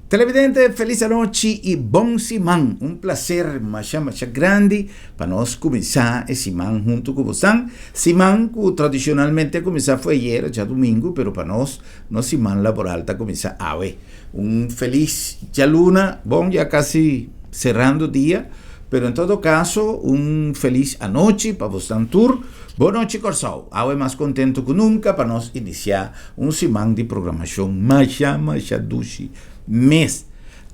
Televidente, felis anochi y bon siman. Un placer masha masha grandi pa nos cuminsa e siman hunto cu bosan. Siman cu tradicionalmente a cuminsa fue ayer, djadumingo, pero pa nos, nos siman laboral ta cuminsa awe. Un felis djaluna, bon ya casi cerrando dia, pero en todo caso un felis anochi pa bosnan tur. Bon nochi Corsou, awe mas contento cu nunca pa nos inicia un siman di programacion masha masha dushi mes.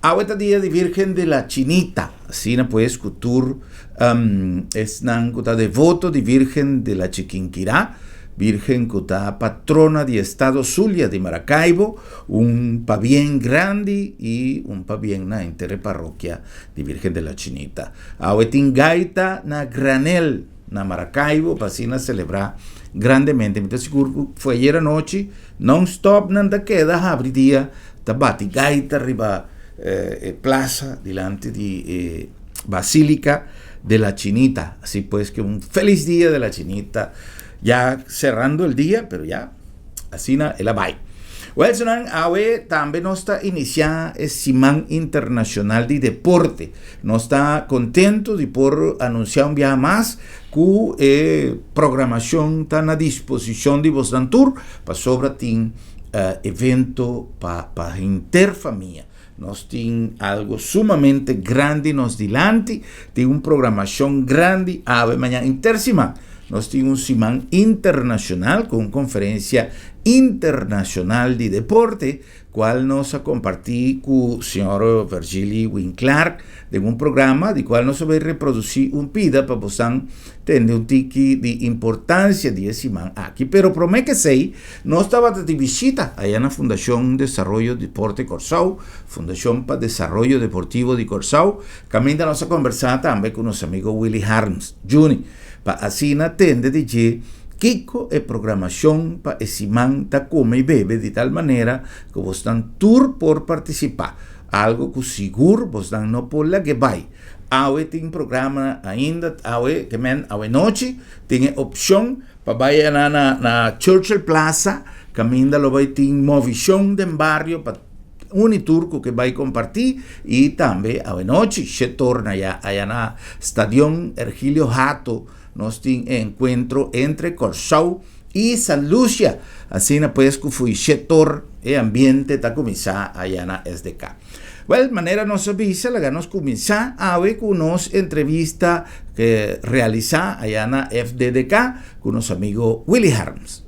Awe ta dia di Virgen de la Chinita, asina pues cu tur esnan cu ta devoto di Virgen de la Chiquinquirá, Virgen cu ta patrona di estado Zulia di Maracaibo, un pabien grandi y un pabien na henter e parrokia di Virgen de la Chinita. Awe tin gaita na granel na Maracaibo pa asina celebra grandemente. Mi ta sigur cu fu ayer anochi non stop nan ta keda habri dia ta bati gaita riba e plaza dilanti di e Basilica de la Chinita. Asi pues que un feliz dia de la Chinita ya cerrando el dia pero ya asina el a bai. Welsonan awe tambe nos ta inicia e Siman Internacional di Deporte. Nos ta contento di por anuncia un biaha mas cu e programacion ta na disposicion di bosnan tur pasobra tin evento pa pa henter famia. Nos tin algo sumamente grandi nos dilanti, tin un programacion grandi awe mañana henter siman. Nos tin un siman internacional cu un conferencia internacional di deporte cual nos a comparti cu señor Vergily Winklaar den un programa di cual nos a bay reproduci un pida pa bosan tende un tiki di importancia di e siman aki. Pero prome ke esey nos tabata di bishita aya na Fundacion Desaroyo Deporte Corsou, Fundacion pa Desaroyo Deportivo di Corsou, caminda nos a combersa tambe cu nos amigo Willy Harms Juni pa asina tende di dje Kiko e programashon pa e siman ta kome i bebe di tal manera ku bosnan tur por partisipá, algu ku sigur bosnan no por lag'é bai. Awe tin programa ainda, awe, ke men awe nochi tin e opshon pa bai na na Churchill Plaza kaminda lo bai tin movishon den bario pa uni tur ku ke bai kompartí i tambe awe nochi shetor na ya aya na Stadion Ergilio Hato. Nos tin e enkuentro entre Kòrsou i San Lucia. Asina pues ku fui shetor e ambiente ta kuminsá aya na SDK. Wèl, manera nos a bisa, laga nos kuminsá awe ku nos entrevista ke realisá aya na FDDK ku nos amigo Willy Harms.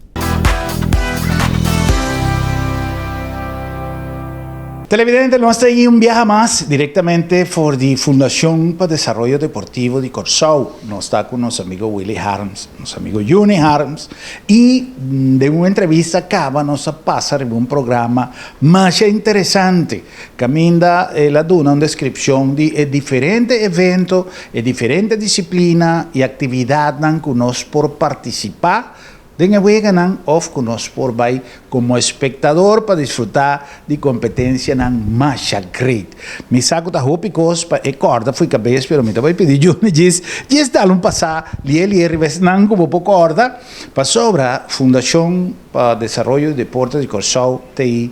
Televidente, nos ta un biaha mas directamente for di Fundacion pa Desaroyo Deportivo di Corsou. Nos ta cu nos amigo Willy Harms, nos amigo Juni Harms, y den un entrevista caba nos a pasa riba un programa masha interesante, caminda el a duna un descripcion di e diferente evento, e diferente disciplina y actividadnan cu nos por participa Den e weganan of ku nos por bai komo espektador pa disfrutá di kompetensianan masha great. Mi sa ku ta hopi kos pa e kòrda fo'i kabes pero mi ta bai pidi Juni djis djis dal un pasá lié lié riba esnan ku bo por kòrda pasobra Fundashon pa Desaroyo di Deporte di Kòrsou ta ei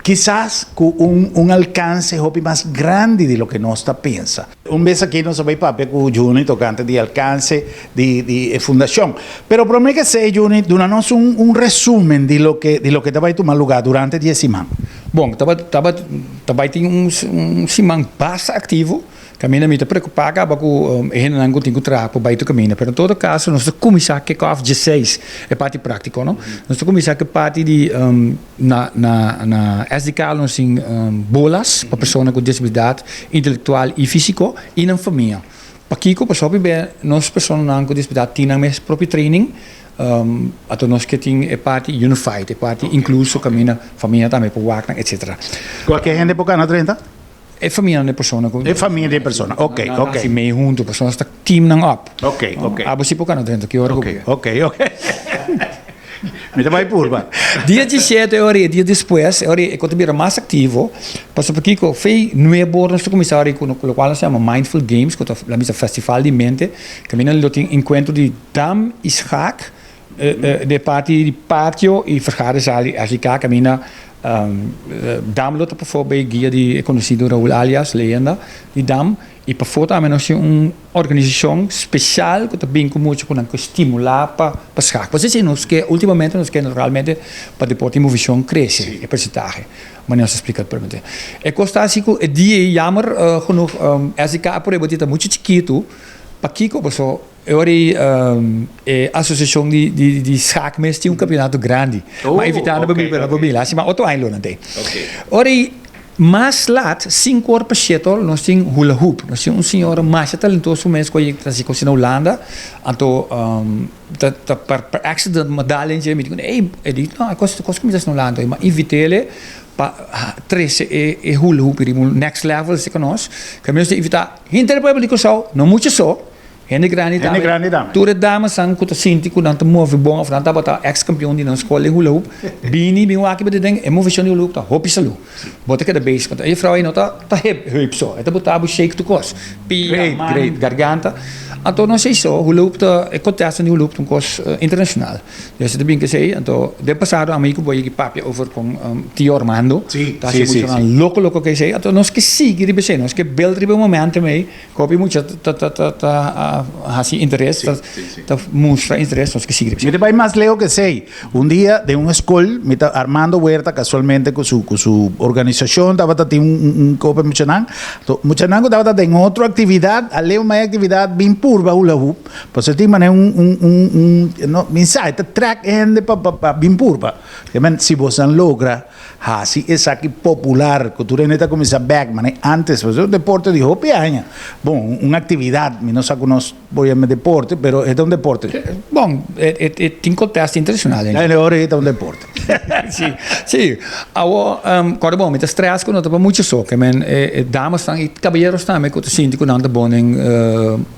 Kisas ku un un alkanse hopi mas grandi di loke nos ta pensa. Un bes aki nos a bai papia ku Juni tokante di alkanse di di e fundashon. Pero promé ke esei Juni duna nos un un resumen di loke di loke ta bai tuma lugá durante di e siman. Bon, taba taba ta bai tin un un siman basta aktivo. Kaminda mi ta preokupá kaba ku e hendenan ku tin ku traha por bai tur kaminda. Pero en todo kaso nos ta kuminsá kick off dieseis, e parti práktiko no. Nos ta kuminsá ku e parti di na na na SDK nos tin bolas pa persona ku disabilidat intelektual i físiko i nan famia. Pakiko? Pasobra hopi bia nos personanan ku disabilidat tin nan mes propio training, anto nos ke tin e parti unified, e parti inkluso kaminda famia tambe por wak nan etcetera. Kualke hende por gana 30? E famia di persona ku. E famia di persona, ok, ok. Nan hasi mee huntu, pasobra nos ta team nan op. Ok, ok. Abo si por kana drenta ki ora ku bo. Ok, ok. Mi ta bai purba. Dia diesshete ora i e dia despues, e ora e ku ta bira mas aktivo, pasobra kiko, fei nuebe ora nos ta kuminsá ora ku lokual nos ta yama Mindful Games, ku ta la misa festival di mente, kaminda lo tin enkuentro di dam i schaak, de parti di patio i vergaderzaal di SDK kaminda. Dam lo ta pafó bay guia di e conocido Raul Alias, leyenda di dam. Y pafó tambe nos tin un organisacion special cu ta bin cu mucha cu nan cu stimula pa pa schaak. Pues esey nos ke, ultimamente nos ke naturalmente pa deporte y movecion crece e percentahe. Manera nos a splica promete. E cos ta asi cu e dia ey jammer genoeg SDK a prueba di ta mucho chikito. Pakico? Paso E ora ei e asosiashon di di di schaak mes tin un kampionato grandi. Oh, Ma invitá nan pa bini, pero nan por bini. Lástima otro aña lo nan ta ei. Ora ei mas lat, sinku or pa shete or, nos tin hula hoop. Nos tin un señora masha talentoso mes ku a yega ta hasi kos na Hulanda. Anto ta ta per per accident mi a dal den dje, mi di ku ey, e di no, e kos kos ku mi ta hasi na Hulanda. Mi a invit'é pa trese e e hula hoop riba un next level esei ku nos. Kaminda nos ta invitá henter e pueblo di Kòrsou, no mucha so. Hende grandi Hende grandi tambe. Tur e damasnan ku ta sinti ku nan ta move bon òf nan tabata eks kampion di nan skol den hula hoop, bini bin wak bo den e moveshon di hula hoop ta hopi salú. Bo ta keda bezig. E juffrouw ei no ta ta hep heup so, e ta bota bo shake tur kos, pia, man, garganta. Anto no esei so, hula hoop ta e kontèsto di hula hoop ta un kos internashonal. Dus e ta bin kesei, anto den pasado ami ku bo a yega papia over kon tio Armando ta hasi muchanan loko loko kesei, anto nos ke sigui riba esei, nos ke build riba e momentum ei. Hopi mucha ta ta ta ta hasi interes, ta ta mustra interes, nos ke sigui riba Mi ta bai mas leu ke esei. Un dia den un skol mi ta Armando Huerta kasualmente ku su ku su organisashon tabata tin un un kopa muchanan. To muchanan ku tabata den otro aktividat a leu mai aktividat bin purba hula hoop. Pasobra tin manera un un un un no mi sa e ta trèk hende pa pa pa bin purba. Ke men si bosan logra Hasi esaki popular ku tur hende ta kuminsá bèk manera ántes pasobra un deporte di hopi aña. Bon, un aktividat, mi no sa ku nos por yama deporte, pero e ta un deporte. Bon, e tin kontèst internashonal den. E ora ei ta un deporte. Si, si. Awor, kòrda bon, mi ta strès ku no ta pa mucha so, ke men e damasnan i kabayeros tambe ku ta sinti ku nan ta bon den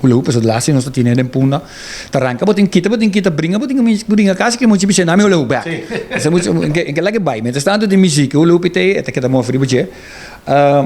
hula hoop, pasobra laatste nos ta tine den Punda. Ta ranka bo tin kita bo tin kita bringa bo tin bringa kasi ki mucha bisha nami hula hoop bek. Esa mucha en ke lage bai. Mientras tanto tin muziek hula hoop itey e ta keda move riba dje.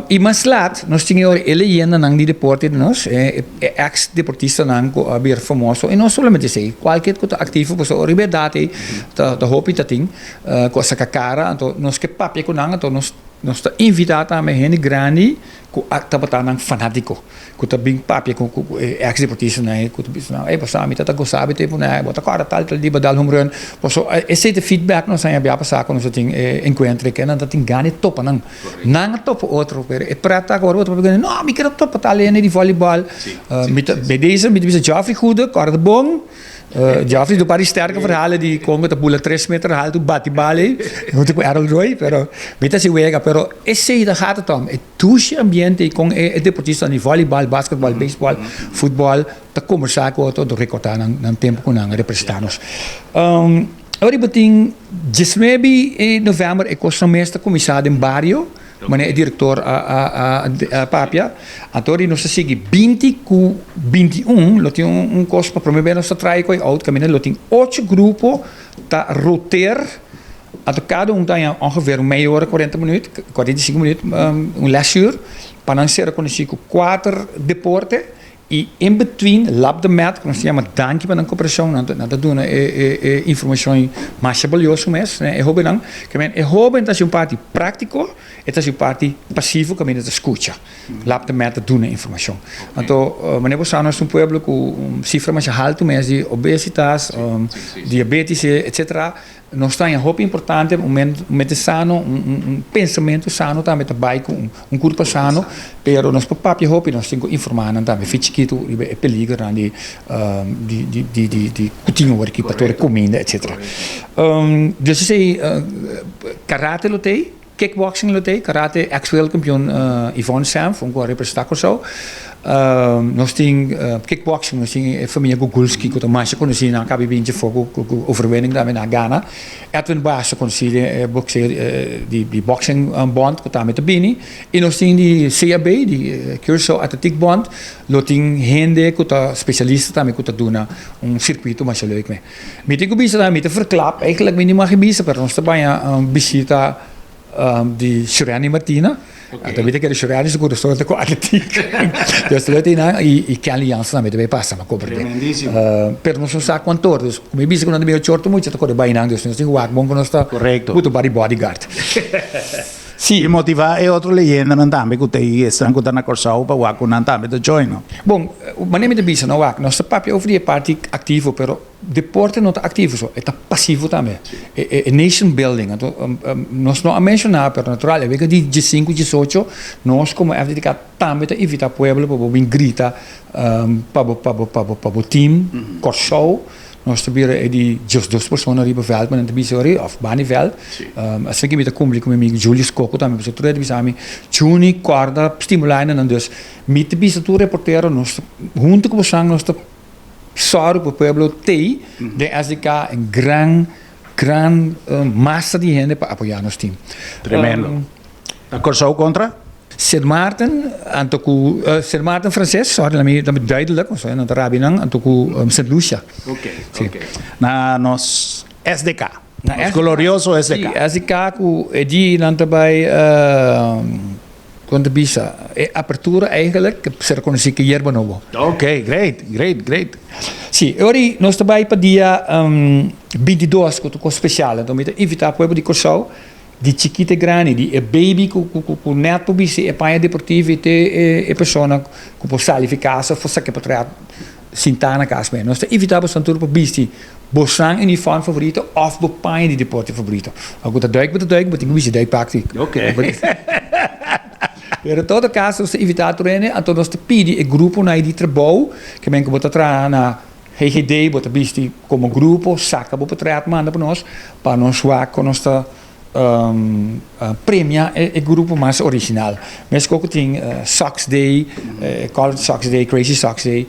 I mas lat nos tin e ora e leyendanan di deporte di nos e ex deportistanan ku a bira famoso i no solamente esey kualke ku ta aktivo pasobra riba e edat ey ta hopi ta tin ku a saka kara anto nos ke papia ku nan anto nos nos ta invita tambe hende grandi ku a tabata nan fanatiko. Ku ta bin papia ku ku e ex deportistanan ei ku ta bisa nan, ey pasá mi ta ta gosa bo tempu nan, bo ta kòrda tal tal di bo dal home run. Paso esei ta feedback nos haña bia pasá ku nos a tin e enkuentro ei, ke nan ta tin gana di topa nan. Nan a topa otro, pero e pret ta ku ora bo ta papia ku nan, no mi kere topa tal hende di volleybal. Mi ta bij deze mi ta bisa Geoffrey Goede, kòrda bon. Geoffrey do par di sterke verhalen di kon bo ta bula tres meter haltu bati bal ei, huntu ku Errol Roy, pero mi ta hasi wega, pero esei ta gaat het om. Dushi ambiente y con e deportistanan di volleybal, basketbal, baseball, futbol ta conversa cu otro dor recorda nan tempo cu nan a representa nos. Ora bo tin diesnuebe di november e cosnan mes ta cuminsa den bario, manera e director a papia, anto ora nos ta sigui binti cu 21 lo tin un cos pa prome bes nos ta trae cu e out caminda lo tin ocho grupo ta roter. Anto kada un ta haña ongeveer un meia ora, kuarenta minuut, kuarenta i sinku minuut, un lèsuur pa nan sera konosí ku kuater deporte i in between lap de mat ku nos ta yama danki pa nan koperashon, nan ta nan ta duna e e e informashon masha balioso mes na e hóbennan. Ke men e hóben ta hasi un parti práktiko, e ta hasi un parti pasivo kaminda ta skucha. Lap de mat ta duna informashon. Anto manera bo sa nos ta un pueblo ku un sifra masha haltu mes di obesitas, diabetes, etsetera. Nos ta haña hopi importante un mente sano, un pensamentu sano tambe ta bai ku un kurpa sano, pero nos por papia hopi, nos tin ku informá nan tambe fi chikitu riba e peligernan di di ku tin awor aki pa tur e kuminda etsetera. Dus esei karate lo t'ei, kickboxing lo t'ei, karate ex wereldkampioen Yvonne Senf, un ku a representá Kòrsou. Nos tin kickboxing, nos tin e famia Gugulski ku ta masha konosí nan kabi binti afó ku overwinning tambe nan a gana. Edwin Baas ta konosí den e bokseo di boxing bond ku tambe ta bini. I nos tin di CAB, di Curaçao Atletiek Bond, lo tin hende ku ta spesialista tambe ku ta duna un sirkuito masha leuk mee. Mi tin ku bisa tambe mi ta verklap, eigenlijk mi no mag bisa pero nos ta baña bishita. Di Shurani Martina. Anto mi ta kere Shurani su kurason ta ku atletiek. Dus lo tin nan i Kenley Jansen tambe ta bay pasa ma koper den. Pero nos no sa kuantor dus ku mi bisa ku nan ta bira chorto mucha ta kore bay nan dus nos tin ku wak bon ku nos ta puto bari bodyguard. Si. I motivá e otro leyendanan tambe ku ta i esnan ku ta na Kòrsou pa wak ku nan tambe ta join no. Bon, manera mi ta bisa no wak nos ta papia over di e parti aktivo pero Deporte no ta activo so, e ta pasivo tambe. E nation building, anto nos no a menciona, pero natural e wega di diesinku, diesocho, nos como FDTK tambe ta invita pueblo pa bo bin grita pa bo, pa bo, pa bo, pa bo team Kòrsou. Nos ta bira e di diesdos persona riba veld, manera nan ta bisa ori, of bani veld. Asina ke mi ta cumpli cu mi amigo Julius Coco tambe, pasobra tur e ta bisa mi, Juni, corda stimula nan. Dus mi ta bisa tur reportero, nos hunto cu bosan nos ta Sòru pa pueblo tei den SDK en gran gran masa di hende pa apoyá nos team. Tremendo. Ta Kòrsou kontra? Sint Maarten anto ku Sint Maarten Franses, sòri la mi ta duidelijk, pasobra nan ta rabi nan, anto ku Sint Lucia. Oke, oke. Na nos SDK. Nos glorioso SDK. Si, SDK ku e di nan ta bai. Kon ta bisa, e apertura eigenlijk ser konosí ku yerba nobo. Ok, great, great, great. Sí, e ora ei nos ta bai pa dia 22 ku ta un kos spesial. Anto mi ta invitá pueblo di Kòrsou, di chikí te grandi, di e baby ku ku nèt por bisti e paña deportivo i te e persona ku por sali fi kas òf por saka pa sintá na kas mes. Nos ta invitá boso tur pa bisti bosan uniform favorito òf bo paña di deporte favorito. Ora ku ta duik bo ta duik, bo tin ku bisti duikpak si. Ok. Pero en todo kaso nos ta invitá tur hende, anto nos ta pidi e gruponan di trabou, ke men ku bo ta traha na GGD, bo ta bisti komo grupo, saka bo potret manda pa nos, pa nos wak kon nos ta premia e grupo mas original. Mesco cu tin Socks Day, Colored Socks Day, Crazy Socks Day,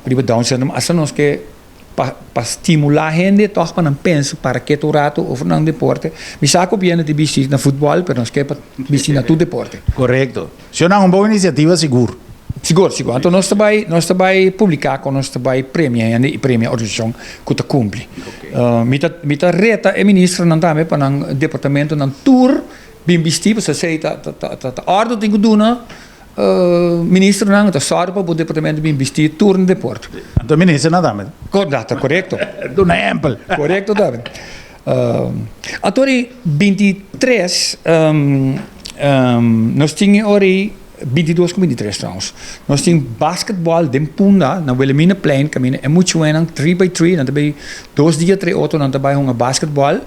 riba Down Syndrome, hasta nos ke pa stimula hende toch pa nan pensa para ke tur rato over nan deporte. Mi sa cu biene di bisti na futbol, pero nos ke pa bisti na tur deporte. Correcto. Sho nan un bon iniciativa sigur. Sigur, sigur. Anto nos ta bai, nos ta bai publica con nos ta bai premia hende y premia organisacion cu ta cumpli. Mi ta, mi ta reta e ministernan tambe pa nan departamentonan tur bin bisti, pasobra esey ta, ta, ta, ta ordo tin cu duna ministernan, ta sòru pa bo departamento bin bisti tur na deporte. Anto e ministernan tambe. Ta corecto. Duna ehempel. Corecto tambe. Anto di 23 nos tin e ora ei 22 ku 23 trouwens nos tin basketbal den Punda na Wilhelminaplein kaminda e muchanan 3 by 3 nan ta bay dos dia tres otro nan ta bay hunga basketbal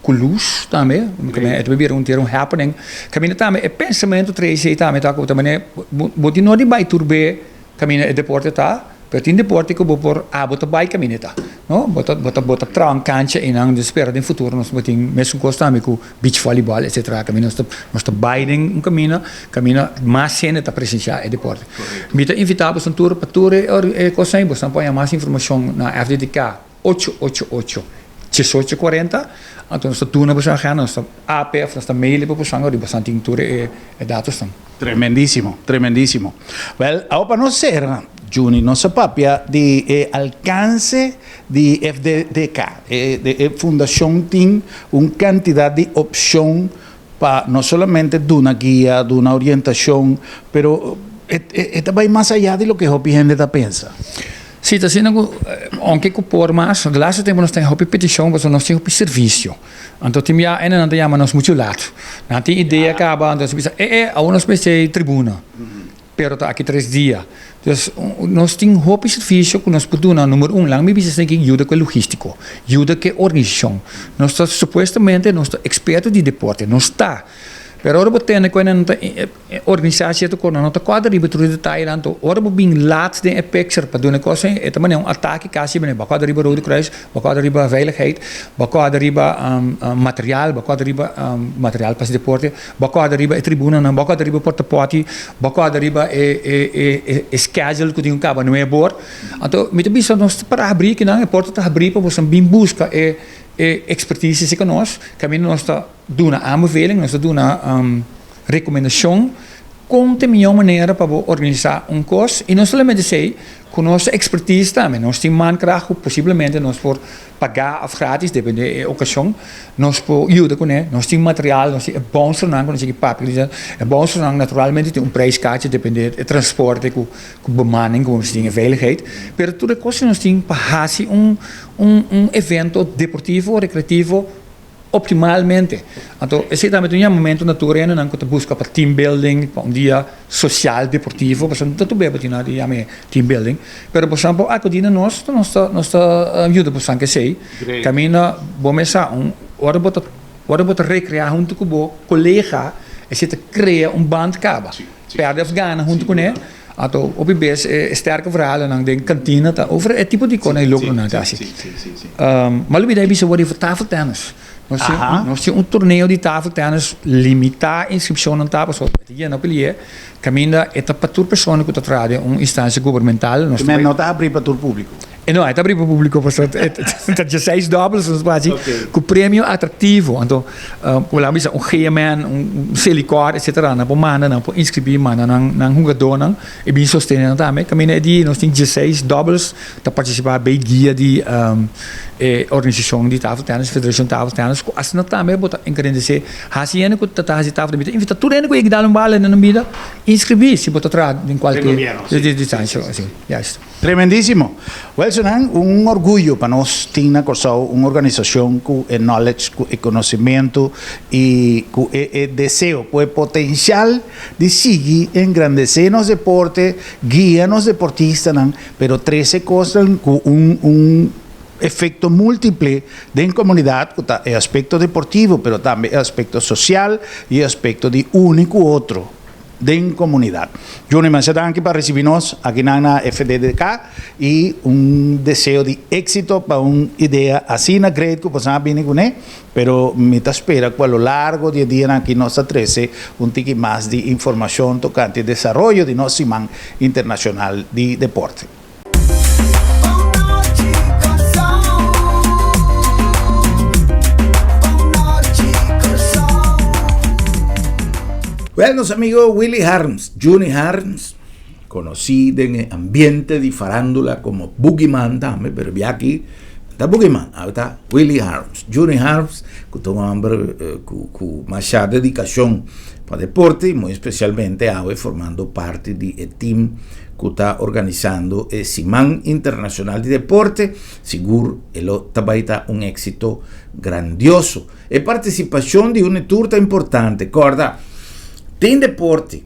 ku lus tambe e ta bay bira un happening kaminda tambe e pensamentu trese ei tambe ta ku ta manera bo tin no di bay tur be Kaminda e deporte ta, pero tin deporte ku bo por abo ta bai kaminda e ta, no? Bo ta bo ta bo ta traha un kancha einan di spera den futuro nos por tin mesun kos tambe ku beach volleyball etcetera kaminda nos ta nos ta bai den un kaminda kaminda mas hende ta presensiá e deporte. Mi ta invitá boso tur pa tur e e kosnan ei boso por haña mas informashon na FDTK ocho ocho ocho diesocho kuarenta anto nos ta duna boso agenda nos ta app òf nos ta mail pa boso ora boso tin tur e datosnan. Tremendísimo, tremendísimo. Wel, awo pa nos sera, Juni, nos a papia di e alcanse di FDDK. E, e fundacion tin un cantidad di opcion pa no solamente duna guia, duna orientacion, pero e, e, e ta bay mas allá di loke hopi hende ta pensa. Sí, ta asina cu, aunke cu por mas, de laatste tempo nos tin hopi peticion pasobra nos tin hopi servicio. Anto tin bia ene nan ta yama nos muchu lat. Nan tin idea kaba, anto nos bisa, e e, awor nos mester tribuna. Pero ta aki tres dia. Dus nos tin hopi servisio ku nos por duna. Number un, laga mi bisa esaki, yuda ku e logístiko, yuda ku e organisashon. Nos ta supuestamente nos ta eksperto di deporte, nos ta. Pero ora bo tende ku nan ta organisá sierto kos, nan no ta kòrda riba tur e detayenan. Anto ora bo bin lat den e picture pa duna e kos ei, e ta manera un atake kasi manera bo a kòrda riba Rode Kruis, bo a kòrda riba veiligheid, bo a kòrda riba material, bo a kòrda riba material pa hasi deporte, bo a kòrda riba e tribunanan, bo a kòrda riba portapòti, bo a kòrda riba e e schedule ku tin ku kaba nuebe or. Anto mi ta bisa nos ta para habrí kinan, e porta ta habrí pa boso bin buska e e ekspertise si ku nos, kaminda nos ta. Duna aanbeveling, nos ta duna rekomendashon Kon ta e mihó manera pa bo organisá un kos i no solamente esei, ku nos expertise tambe. Nos tin mankracht ku posiblemente nos por pagá òf grátis, depende e okashon, nos por yuda kuné. Nos tin material, nos tin e bònsernan ku nos a papia. E bònsernan naturalmente tin un prijskaartje depende e transporte ku bemanning ku bo mester tin, e veiligheid. Pero tur e kos ku nos tin pa hasi un un evento deportivo, rekreativo optimalmente. Anto esei tambe ta un yamamentu na tur hendenan ku ta buska pa team building, pa un dia sosial deportivo, pasobra no ta tur beba tin nan di yama e team building, pero bosan por akudí na nos, nos ta nos ta yuda bosan ku esei. Kaminda bo mes sa un ora bo ta ora bo ta rekreá huntu ku bo kolega esei ta krea un band kaba. Pèrdè òf gana huntu kuné. Anto hopi bes e sterke verhalennan den kantina ta over e tipo di kosnan e logronan ta hasi. Ma lubida e bisa wor riba tafeltennis. Nos tin nos tin un torneo di tafeltennis limitá inskripshonnan ta pasobra e ta yena pelié kaminda e ta pa tur persona ku ta traha den un instansia gubernamental. Nos ta no ta habrí pa tur públiko. E no, e ta habrí pa públiko pasobra e ta dieseis dòbels nos por hasi ku premio atraktivo. Anto Como laga bisa un GMN, un Selikor etcetera nan por manda, nan por inscribi manda nan nan hugadornan y bin sostene nan tambe. Caminda e dia nos tin dieseis doubles ta participa bay guia di e organisacion di tafeltennis, Federacion Tafeltennis cu asina tambe bo ta engrandece haci hende cu ta haci tafeltennis. Mi ta invita tur hende cu yega dal un bala den nan bida inscribi si bo ta traha den cualke distancia. Juist. Tremendísimo! Wèl Sunan, un orguyo pa nos tin na Kòrsou un organisashon ku e knowledge, ku e konosementu i ku e e deseo, ku e potensial di sigui engrandesé nos deporte, guia nos deportistanan, pero trese kosnan ku un un efekto múltiple den komunidat ku ta e aspekto deportivo, pero tambe e aspekto sosial i e aspekto di uni ku otro. den comunidad. Juni masha danki pa ricibi nos akinan na FDDK y un deseo di exito pa un idea asina great cu boso a bini cune, pero mi ta spera cu a lo largo di e dianan aki nos ta trece un tiki mas di informacion tocante e desaroyo di nos Siman Internacional di Deporte. Well, nos amigo Willy Harms, Juni Harms, conocí den e ambiente di farándula como Boogeyman tambe, pero bia aki ta Boogeyman, ahora ta Willy Harms. Juni Harms, cu ta un homber eh, cu, cu masha dedicacion pa deporte y muy especialmente awe formando parte di e team ku ta organisando e Siman Internashonal di Deporte, sigur e lo ta bai ta un éksito grandioso. E partisipashon di Unitur ta importante. Kòrda, tin deporte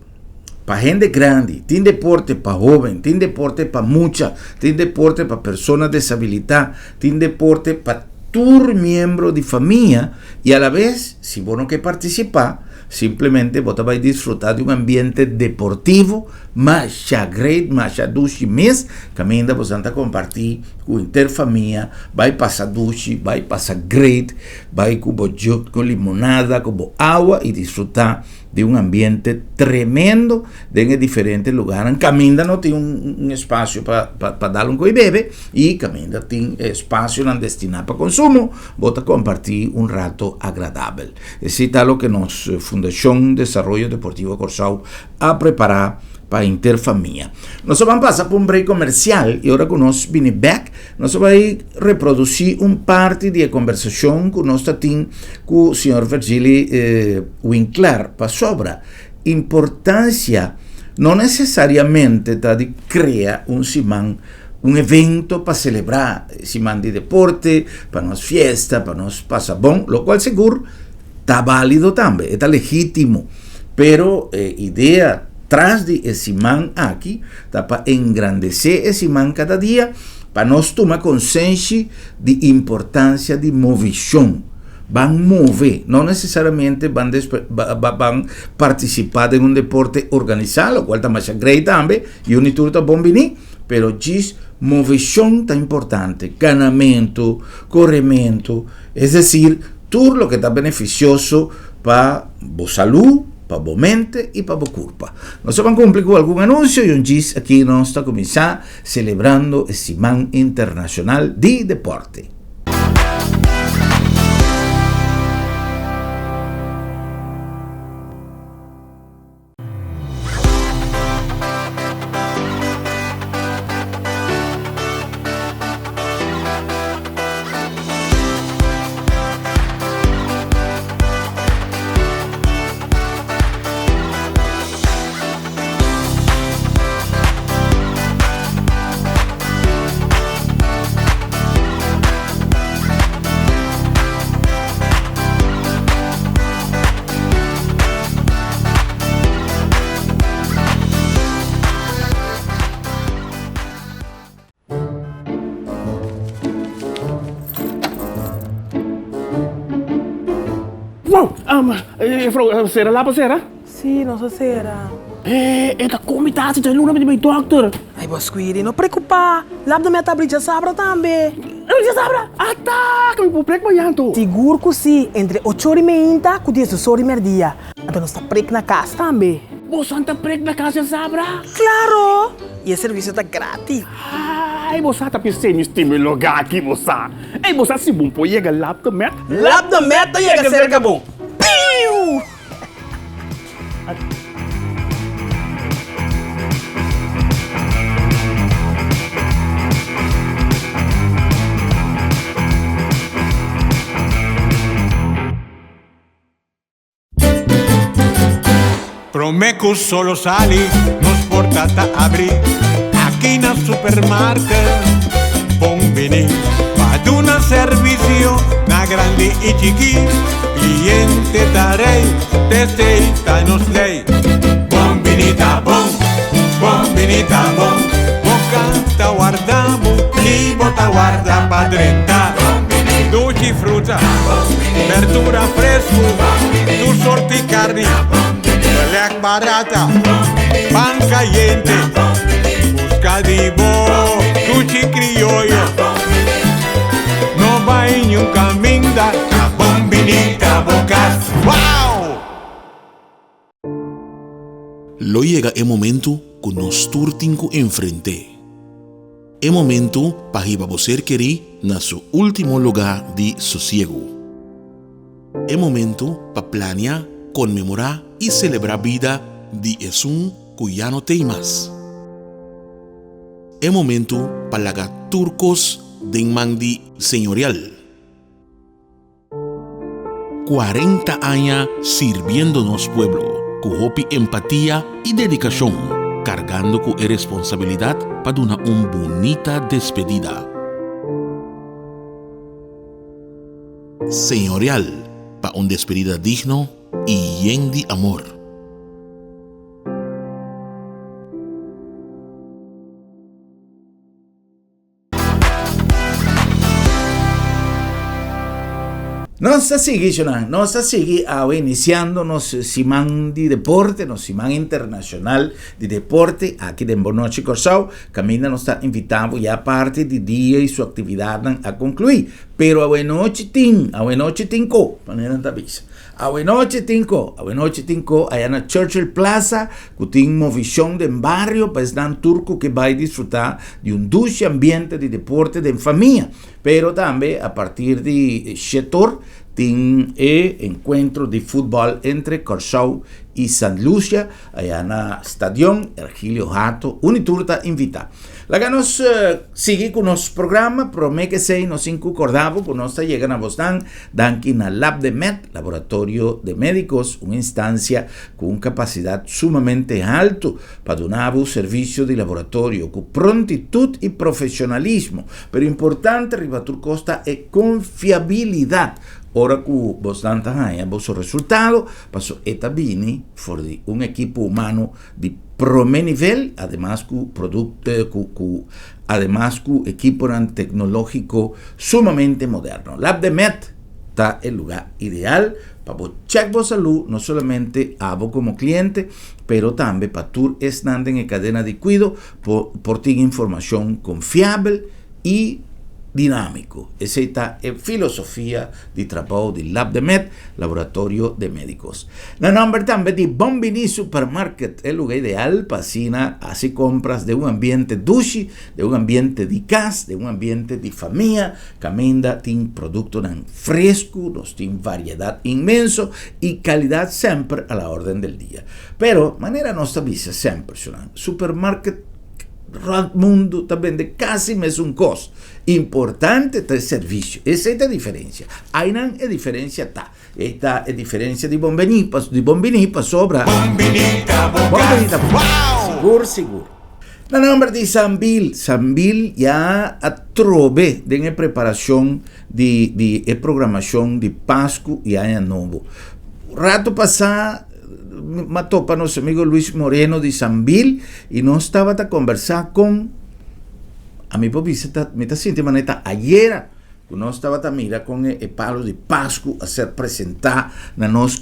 pa hende grandi, tin deporte pa hóben, tin deporte pa mucha, tin deporte pa persona desabilitá, tin deporte pa tur miembro di famia i alabes si bo no ke partisipá, Simplemente bo ta bai disfruta di un ambiente deportivo masha great, masha dushi mes, caminda bosan ta comparti cu henter famia, bai pasa dushi, bai pasa great, bai cu bo jug cu limonada, cu bo awa y disfruta di un ambiente tremendo den e diferente lugarnan. Caminda no tin un espacio pa pa dal un co'i bebe y caminda tin espacionan destina pa consumo, bo ta comparti un rato agradabel. Esei ta loke nos Fundashon Desaroyo Deportivo Kòrsou a prepará pa henter famia. Nos a ban pasa pa un break komersial i ora ku nos bini bèk nos a bai reprodusí un parti di e kombersashon ku nos ta tin ku señor Virgili Winklaar pasobra importansia no nesesariamente ta di krea un siman un evento pa selebrá siman di deporte, pa nos fiesta, pa nos pasa bon, lokual sigur ta bálido tambe, e ta legítimo. Pero e idea tras di e siman aki ta pa engrandesé e siman kada dia, pa nos tuma konsenshi di importansia di movishon. Ban move, no nesesariamente ban ban partisipá den un deporte organisá, lokual ta masha grei tambe, i uni tur ta bon biní. Pero djis moveshon ta importante, kanamentu, korementu, es desir, tur loke ta benefisioso pa bo salú, pa bo mente i pa bo kurpa. Nos a ban kumpli ku algun anunsio i un djis aki nos ta kuminsá selebrando e Siman Internashonal di Deporte. Juffrouw, sera lapa sera? Sí, nos a sera. E ta kon mi ta hasi djaluna mi ta bai dòkter. Ai bo Squiri, no preokupá. Lap de mi a ta abri djasabra tambe. Abri djasabra? Ata! Ku mi por prek mañan anto? Sigur ku sí, entre ocho ora i meinta ku diesdos ora i mèrdia. Anto nos ta prek na kas tambe. Boso ta prek na kas djasabra? Klaro! I e servisio ta gratis. Ai bo sa ta p'esei mi stima e lugá aki bo sa. Ei bo sa si bo por yega Lap de Met? Lap de Met ta yega serka bo. Piu! Prome cu solo sali, nos porta ta abri aki na supermarket. Bon bini pa duna servicio na grandi y chiki. Cliente ta rey, t'esey ta nos ley. Bon bini ta bon, bon bini ta bon. Bo canta warda bo y bo ta warda pa drenta. Dushi fruta, berdura fresco, tur sorti carni, beleg barata, pan cayente. Busca di bo dushi crioyo. No bay niun caminda, ta bon bini ta bo cas. Wow! Lo yega e momentu ku nos tur tin ku enfrent'é. E momentu pa hiba bo ser kerí na su último lugá di sosiegu. E momentu pa plania, konmemorá i selebrá bida di esun ku ya no t'ei mas. E momentu pa laga tur kos den man di Señorial. 40 aña sirbiendo nos pueblo ku hopi empatia i dedikashon, kargando ku e responsabilidat pa duna un bunita despedida. Señorial pa un despedida digno i yen di amor. Nos ta sigui, Shonan, nos ta sigui awe iniciando nos siman di deporte, nos siman internacional di deporte aki den Bon Nochi Kòrsou. Kaminda nos ta invitá bo ya parti di dia i su aktividatnan a konkluí. Pero awe nochi tin, awe nochi tin ko, manera nan ta bisa. Awe nochi tin ko, awe nochi tin ko aya na Churchill Plaza ku tin movishon den bario pa esnan tur ku ke bai disfrutá di un dushi ambiente di deporte den famia. Pero tambe a partir di shetor tin e enkuentro di futbòl entre Kòrsou i San Lucia aya na Stadion Ergilio Hato. Unitur ta invitá. Laga nos sigui ku nos programa, promé ke esei nos tin ku kòrda bo ku nos ta yega na bosnan danki na Labdemed, Laboratorio de Médicos, un instansia ku un kapasidat sumamente haltu pa duna bo servisio di laboratorio ku prontitut i profeshonalismo. Pero importante riba tur kos ta e konfiabilidat ora ku bosnan ta haña boso resultado, paso e ta bini for di un ekipo humano di prome nivel, ademas ku produk ku ku ademas ku ekiponan teknológiko sumamente moderno. Labdemed ta e lugá ideal pa bo chèk bo salú, no solamente abo komo kliente, pero tambe pa tur esnan den e kadena di kuido por por tin informashon konfiabel i dinámiko. Esei ta e filosofia di trabou di Labdemed, Laboratorio de Médicos. Na nomber tambe di Bon Bini Supermarket, e luga ideal pa asina hasi compras den un ambiente dushi, den un ambiente di cas, den un ambiente di famia, caminda tin productonan fresco, nos tin variedad inmenso y calidad semper a la orden del dia. Pero, manera nos ta bisa semper, supermarket rond mundo ta bende casi mesun cos. Importante ta e servisio. Esei ta e diferensia. Ainan e diferensia ta. E ta e diferensia di Bon Bini, di Bon Bini pasobra. Bon Bini ta bo Bon Bini kas. ta bo kas. Wow! Sigur, sigur. Na nomber di Sambil, Sambil ya a trobe den e preparashon di di e programashon di Pasku i Aña Nobo. Rato pasá mi a topa nos amigo Luis Moreno di Sambil i nos tabata kombersá kon. Ami por bisa ta mi ta sinti manera ta ayera. Ku nos tabata mira kon e palo di Pasku a ser presentá na nos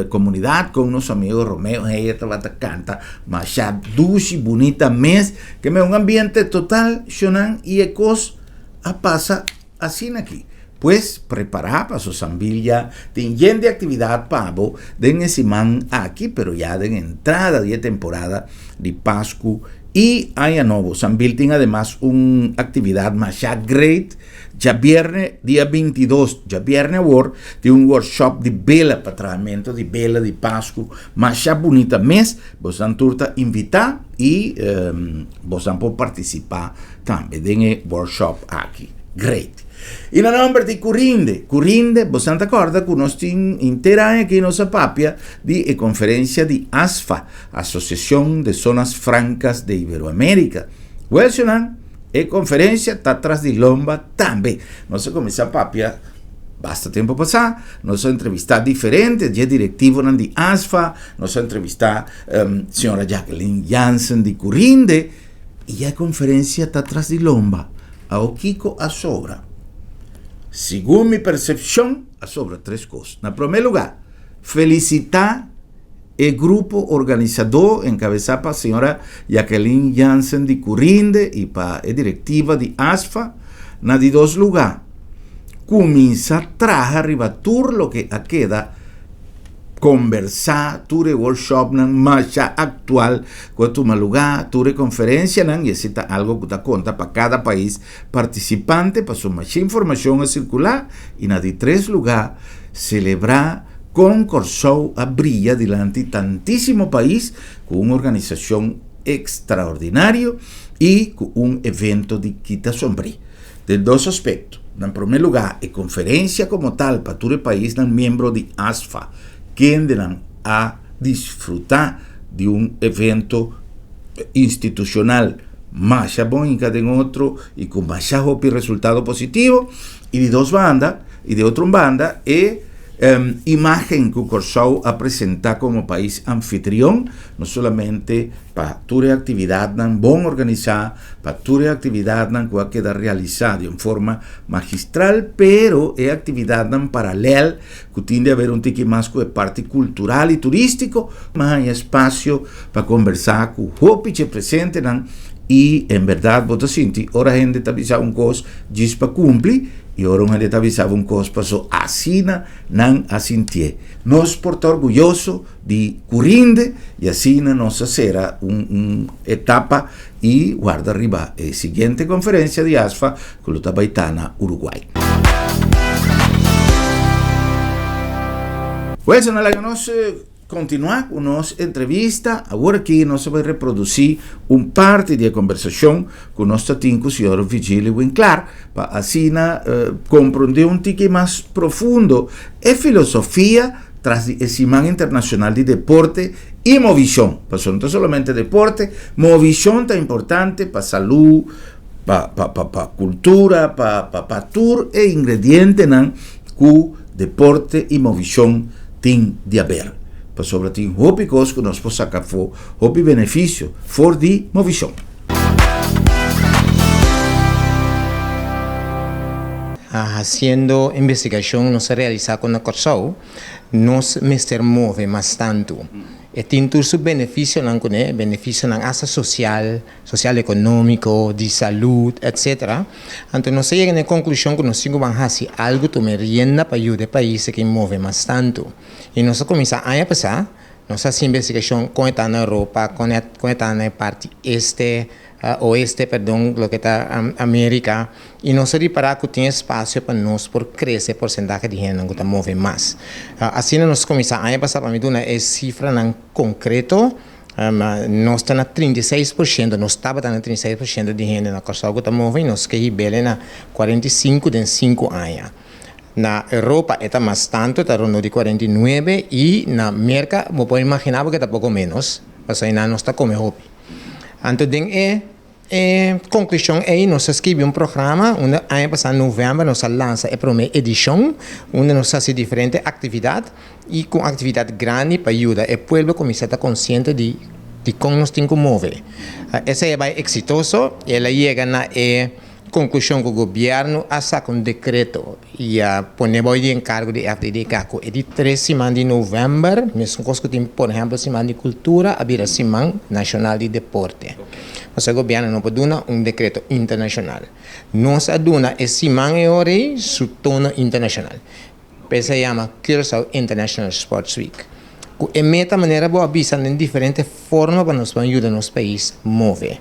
komunidat, kon nos amigo Romeo Heyer tabata kanta masha dushi, bunita mes, ke me un ambiente total shonan i e kos a pasa asina aki. Pues prepará paso Sambil ya tin yen di aktividat pa bo den e siman aki, pero ya den entrada di e temporada di Pasku i Aña Nobo. Sambil tin ademas un aktividat masha great Djabierne dia 22, djabierne awor, tin un workshop di bela pa trahamento di bela di Pasku masha bunita mes. Bosnan tur ta invita i bosnan por participa tambe den e workshop aki. Great! I na nomber di Curinde, Curinde, bosnan ta corda cu nos tin henter aña aki nos a papia di e conferencia di ASFA, Asociacion de Zonas Francas de Iberoamerica. Wel, señornan, E konferensia ta tras di lomba tambe. Nos a kuminsá papia basta tempu pasá. Nos a entrevistá diferente dje direktivonan di ASFA. Nos a entrevistá señora Jacqueline Jansen di Curinde. I e konferensia ta tras di lomba. Awor kiko a sobra? Segun mi persepshon a sobra tres kos. Na promé lugá, felisitá. E grupo organisadó, enkabesá pa señora Jacqueline Jansen di Curinde i pa e direktiva di ASFA, na di dos lugá, kuminsá traha riba tur loke a keda kombersá, tur e workshopnan masha aktual ku a tuma lugá, tur e konferensianan, i esei ta algu ku ta konta pa kada pais partisipante pasobra masha informashon a sirkulá, i na di tres lugá, selebrá Kon Kòrsou a bria dilanti tantísimo pais ku un organisashon ekstraordinario i ku un evento di kita sombrí? Den dos aspekto. Na promé lugá, e konferensia komo tal pa tur e paisnan miembro di ASFA, kendenan a disfrutá di un evento institushonal masha bon hinká den otro i ku masha hopi resultado positivo, i di dos banda, i di otro un banda e Imágen ku Kòrsou a presentá komo pais anfitrion, no solamente pa tur e aktividatnan bon organisá, pa tur e aktividatnan ku a keda realisá di un forma magistral, pero e aktividatnan paralèl ku tin di haber un tiki mas ku e parti kultural i turístiko, a haña espasio pa kombersá ku hopi dje presentenan i en bèrdat bo ta sinti ora hende ta bisa un kos djis pa kumpli. I ora un hende ta bisa bo un kos paso asina nan a sintié. Nos por ta orguyoso di Curinde i asina nos a sera un un etapa i warda riba e siguiente konferensia di ASFA ku lo ta bai ta na Uruguay. Pues no laga nos Kontinuá ku nos entrevista. Awor aki nos ta bai reprodusí un parti di e kombersashon ku nos ta tin ku señor Vigilio Winklaar pa asina komprondé un tiki mas profundo e filosofia tras di e Siman Internashonal di Deporte i Movishon. Pasobra no ta solamente deporte, movishon ta importante pa salú, pa pa kultura, pa pa tur e ingredientenan ku deporte i movishon tin di haber, pasobra tin hopi kos ku nos por saka afó, hopi benefisio for di movishon. Hasiendo investigashon nos a realisá ku na Kòrsou nos mester move mas tantu. E tin tur su benefisionan kuné, benefisionan asta sosial, sosial ekonómiko, di salud, etcetera. Anto nos a yega na e konklushon ku nos tin ku ban hasi algu tuma e rienda pa yuda e pais aki move mas tantu. I nos a kuminsá aña pasá, nos a hasi investigashon kon e ta na Europa, kon e kon e ta na e parti este, oeste perdon, loke ta Amerika, i nos a ripará ku tin espasio pa nos por krese e porsentahe di hendenan ku ta move mas. Asina nos a kuminsá aña pasá, pa mi duna e sifranan konkreto. Nos ta na 36%, nos tabata na 36% di hende na Kòrsou ku ta move i nos ke hib'el na 45 den sinku aña. Na Europa e ta mas tantu, e ta rondó di 49 i na Merka bo por imaginá bo ke ta poko ménos, pasobra einan nos ta kome hopi. Anto den e E konklushon ei nos a skibi un programa unda aña pasá novèmber nos a lansa e promé edishon unda nos a hasi diferente aktividat i ku un aktividat grandi pa yuda e pueblo kuminsá ta konsiente di dikon nos tin ku move. Esei a bai eksitoso, el a yega na e konklushon ku gobièrnu a saka un dekreto i a pone bou di enkargo di FDDK ku e di tres siman di novèmber, mesun kos ku tin por ehèmpel siman di kultura a bira siman nashonal di deporte. Pasobra gobièrnu no por duna un dekreto internashonal. Nos a duna e siman e ora ei su tono internashonal. P'esei yama Curaçao International Sports Week. Ku e meta manera bo a bisa den diferente forma pa nos por yuda nos pais move.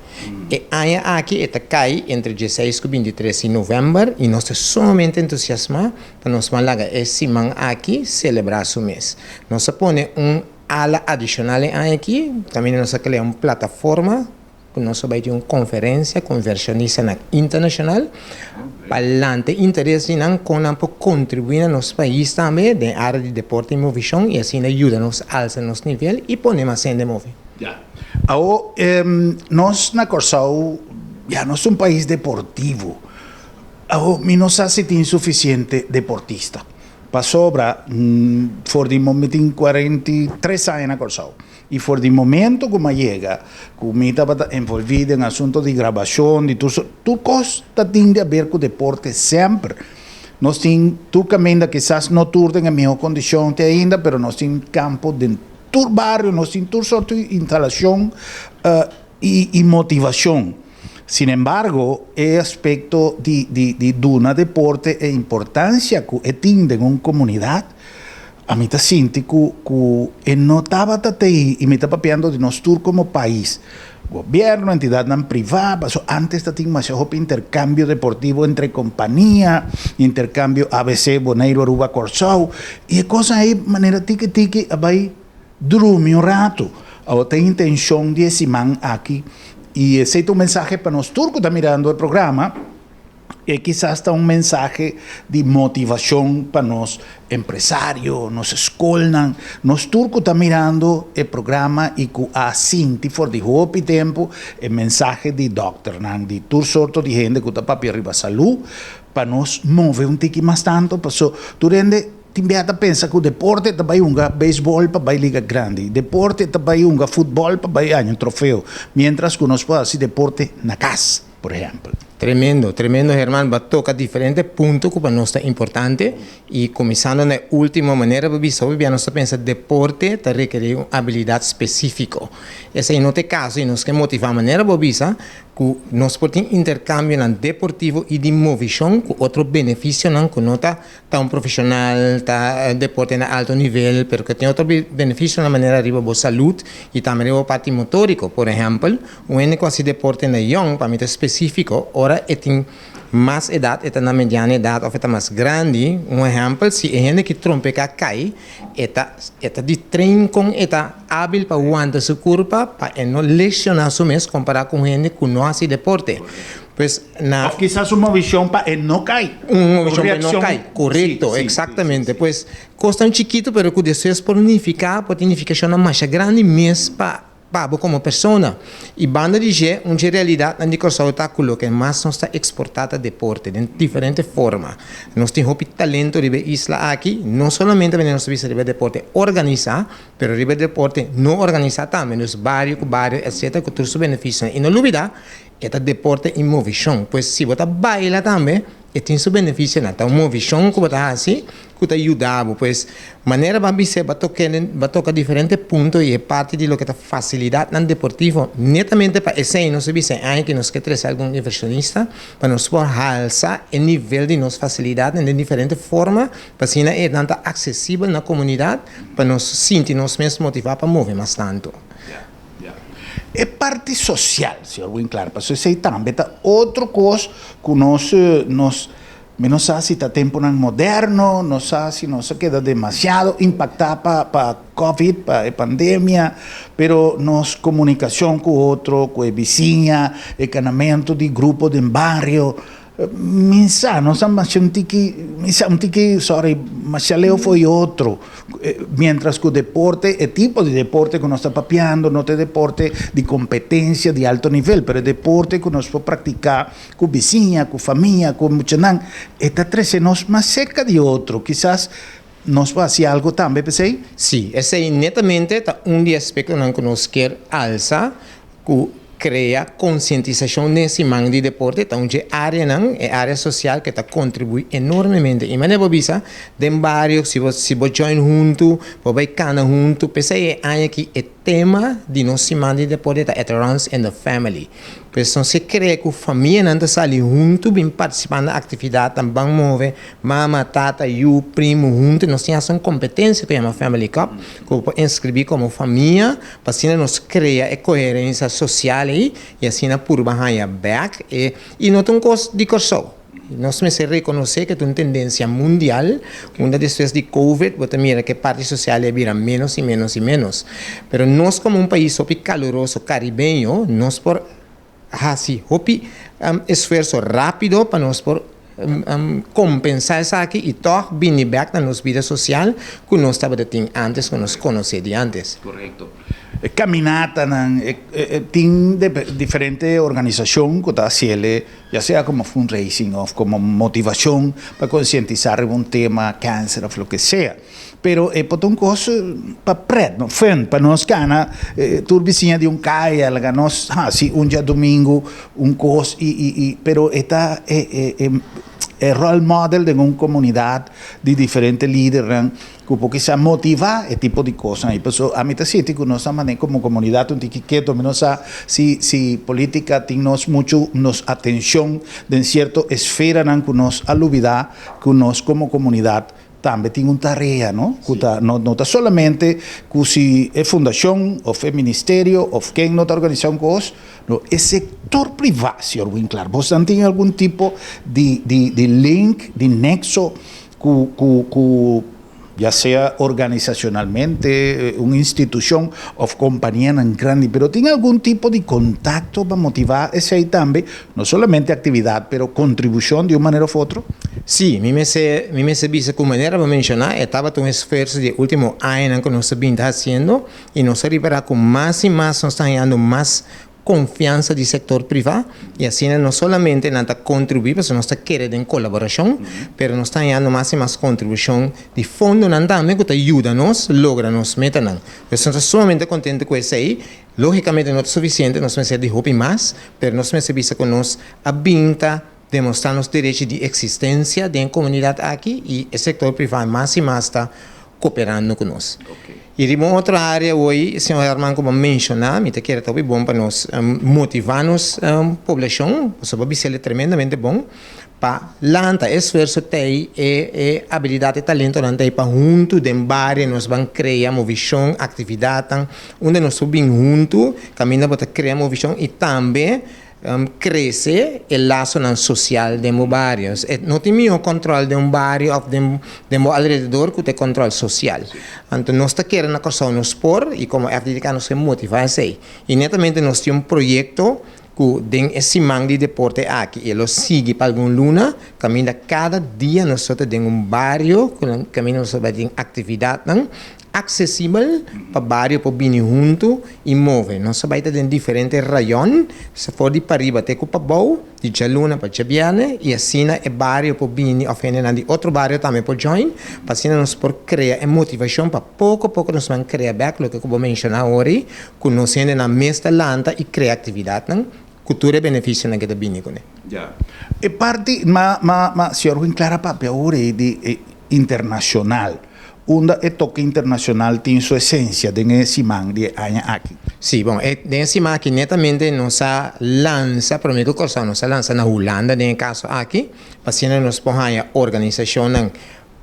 E aña aki e ta kai entre dieseis ku bintitres di novèmber i nos ta sumamente entusiasmá pa nos por laga e siman aki selebrá su mes. Nos a pone un ala adishonal e aña aki, kaminda nos a krea un plataforma ku nos a bai tin un konferensia ku invershonistanan internashonal pa lanta e interes di nan kon nan por kontribuí na nos pais tambe den área di deporte i movishon i asina yuda nos alsa nos nivel i pone mas hende move. Ya. Awo nos na Kòrsou ya nos ta un pais deportivo. Awo mi no sa si tin sufisiente deportista pasobra for di mi tin 43 aña na Kòrsou. I for di momento ku mi a yega, ku mi tabata envolví den asunto di grabashon, di tur sort, tur kos ta tin di aber ku deporte semper. Nos tin tur kaminda, kisas no tur den e mihó kondishon te ainda, pero nos tin kampo den tur bario, nos tin tur sort di instalashon i motivashon. Sin embargo, e aspekto di di duna deporte e importansia ku e tin den un komunidat, Ami ta sinti ku ku e no tabata tei i mi ta papiando di nos tur komo pais, gobierno, entidadnan privá, paso antes ta tin masha hopi interkambio deportivo entre kompania, interkambio abc Boneiru Aruba Kòrsou, i e kosnan ei manera tiki tiki a bai drumi un ratu. Awor ta e intenshon di e siman aki i esei ta un mensahe pa nos tur ku ta mirando e programa. E kisas ta un mensahe di motivashon pa nos empresario, nos skolnan, nos tur ku ta mirando e programa i ku a sinti for di hopi tempu e mensahe di dòkternan, di tur sorto di hende ku ta papia riba salú, pa nos move un tiki mas tantu, paso tur hende tin bia ta pensa ku deporte ta bai hunga beisbòl pa bai liga grandi, deporte ta bai hunga futbòl pa bai haña un trofeo, miéntras ku nos por hasi deporte na kas. por ehempel. Tremendo, tremendo Herman, bo a toca diferente punto cu pa nos ta importante y cuminsando na e ultimo manera bo bisa hopi bia nos ta pensa deporte ta rekeri un habilidad specifico. Esey no ta e caso y nos ke motiva manera bo bisa cu nos por tin intercambionan deportivo y di movicion cu otro beneficionan cu no ta ta un profesional, ta deporte na alto nivel, pero ke tin otro beneficionan manera riba bo salud y tambe riba bo parti motorico. Por ehempel, un hende ku hasi deporte na yong, pa mi ta spesífiko, ora e tin mas edat, e ta na mediana edat òf e ta mas grandi, un ehèmpel, si e hende ki trompeká kai, e ta e ta di train kon e ta ábil pa wanta su kurpa pa e no leshoná su mes kompará ku un hende ku no hasi deporte. Pues na. Òf kisas un movishon pa e no kai. Un movishon pa e no kai, korekto, eksaktamente. Pues kosnan chikitu pero ku despues por nifiká, por tin nifikashonnan masha grandi mes pa. Pa bo komo persona. I banda di dje, un dje realidatnan di Kòrsou ta ku loke mas nos ta eksportá ta deporte den diferente forma. Nos tin hopi talento riba e isla aki, no solamente manera nos ta bisa riba e deporte organisá, pero riba e deporte no organisá tambe, dus bario ku bario etcetera ku tur su benefisionan. I no lubidá, e ta deporte i movishon. Pues si bo ta baila tambe, E tin su benefisionan. Ta un movishon ku bo ta hasi ku ta yuda bo. Pues, manera bo a bis'é, bo a toke den, bo a toka diferente punto i e parti di loke ta fasilidatnan deportivo. Netamente pa esei nos a bisa e aña ku nos ke trese algun invershonista pa nos por halsa e nivel di nos fasilidatnan den diferente forma pa asina e nan ta aksesibel na komunidat pa nos sinti nos mes motivá pa move mas tantu. E parti social, señor Winklaar, pasobra esei tambe ta otro kos ku nos, nos, mi no sa si ta tempunan moderno, no sa si nos a keda demasiado impaktá pa pa covid, pa e pandemia, pero nos komunikashon ku otro, ku e bisiña, e kanamentu di grupo den bario, Mi sa, nos a masha un tiki, mi sa un tiki, sorry, masha leu fo'i otro. Mientras ku deporte, e tipo di deporte ku nos ta papiando no ta e deporte di kompetensia di alto nivel, pero e deporte ku nos por praktiká ku bisiña, ku famia, ku muchanan, e ta trese nos mas serka di otro. Kisas nos por hasi algu tambe p'esei? Sí, esei netamente ta un di e aspektonan ku nos kier alsa ku. Krea konsientisashon den siman di deporte ta un dje áreanan, e área sosial ke ta kontribuí enormemente. I manera bo bisa, den bario si bo si bo join huntu, bo bai kana huntu, p'esei e aña aki e tema di nos siman di deporte ta It Runs in the Family. Pues nos ke krea ku famianan ta sali huntu bin partisipá na aktividatnan, ban move, Mama, tata, yu, primu huntu nos tin hasta un kompetensia ku yama Family Cup ku bo por inskribí komo famia pa asina nos krea e koherensia sosial ei i asina purba haña bèk e i no ta un kos di Kòrsou. Nos mester rekonosé ku ta un tendensia mundial unda despues di Covid bo ta mira ku e parti sosial ei a bira ménos i ménos i ménos. Pero nos komo un pais hopi kaluroso karibeño nos por hasi hopi esfuerso rápido pa nos por kompensá esaki i tòg bini bèk na nos bida sosial ku nos tabata tin ántes, ku nos konosé di ántes. Korekto. E kaminatanan, e tin diferente organisashon ku ta hasiel ya sea komo fundraising òf komo motivashon pa konsientisá riba un tema, kènser òf loke sea. Pero e por ta un kos pa pret, no? Fun, pa nos gana tur bisiña di un kaya, laga nos hasi un djadumingu un kos i i i pero e ta e e e e rol model den un komunidat di diferente lidernan ku por kisa motivá e tipo di kosnan ei. Pasobra ami ta sinti ku nos ta manera komo komunidat un tiki ketu, mi no sa si si politika tin nos muchu nos atenshon den sierto esferanan ku nos a lubidá ku nos komo komunidat Tambe tin un tarea, no? Ku ta no no ta solamente ku si e fundashon òf e ministerio òf ken no ta organisá un kos, no, e sektor privá, señor Winklaar, bosnan tin algun tipo di di di link, di nexo ku ku ku ya sea organisashonalmente, un institushon òf kompanianan grandi, pero tin algun tipo di kontakto pa motivá esei tambe, no solamente aktividat, pero kontribushon di un manera òf otro? Sí, mi mester mi mester bisa ku manera bo menshoná e tabata un esfuerso di e último añanan ku nos ta bin ta hasiendo i nos a ripará ku mas i mas nos ta hañando mas konfiansa di sektor privá i asina no solamente nan ta kontribuí pasobra nos ta kere den kolaborashon pero nos ta hañando mas i mas kontribushon di fondonan tambe ku ta yuda nos logra nos metanan. Pues nos ta sumamente kontento ku esei. Lógikamente no ta sufisiente, nos mester di hopi mas, pero nos mester bisa ku nos a bin ta Demostrá nos derechi di eksistensia den e komunidat aki i e sektor privá mas i mas ta koperando ku nos. I riba un otro área awor, señor Herman, ku bo a menshoná, mi ta kere ta hopi bon pa nos motivá nos poblashon, pasobra bo a bis'el e tremendamente bon, pa lanta e esfuerso t'ei, e e abilidat, e talentonan t'ei pa huntu den bario nos ban krea movishon, aktividatnan, unda nos por bin huntu kaminda bo ta krea movishon i tambe Crece e lasonan social den bo bario. E no tin miho control den un bario of den den bo alrededor cu ta e control social. Anto nos ta kere na Corsou nos por y como FDDK nos ke motiva esey. Y netamente nos tin un proyecto cu den e siman di deporte aki y e lo sigui pa algun luna caminda cada dia nos ta den un bario caminda nos ta bay tin actividadnan Aksesibel pa bario por bini huntu i move. Nos a bai ta den diferente rayon, for di pariba te ku pabou, di djaluna pa djabièrnè, i asina e bario por bini òf hendenan di otro bario tambe por join, pa asina nos por krea e motivashon pa poko poko nos ban krea bèk loke ku bo menshoná awor ei, ku nos hendenan mes ta lanta i krea aktividatnan ku tur e benefisionan ke ta bini kuné. Ya. E parti, ma, ma, ma, señor Winkler a papia awor ei di e internashonal. Unda e toke internacional tin su esencia den e siman di e aña aki? Sí, bon, e den e siman aki netamente nos a lansa, prome ku Kòrsou nos a lansa na Hulanda den e kaso aki, pa asina nos por haña organisashonnan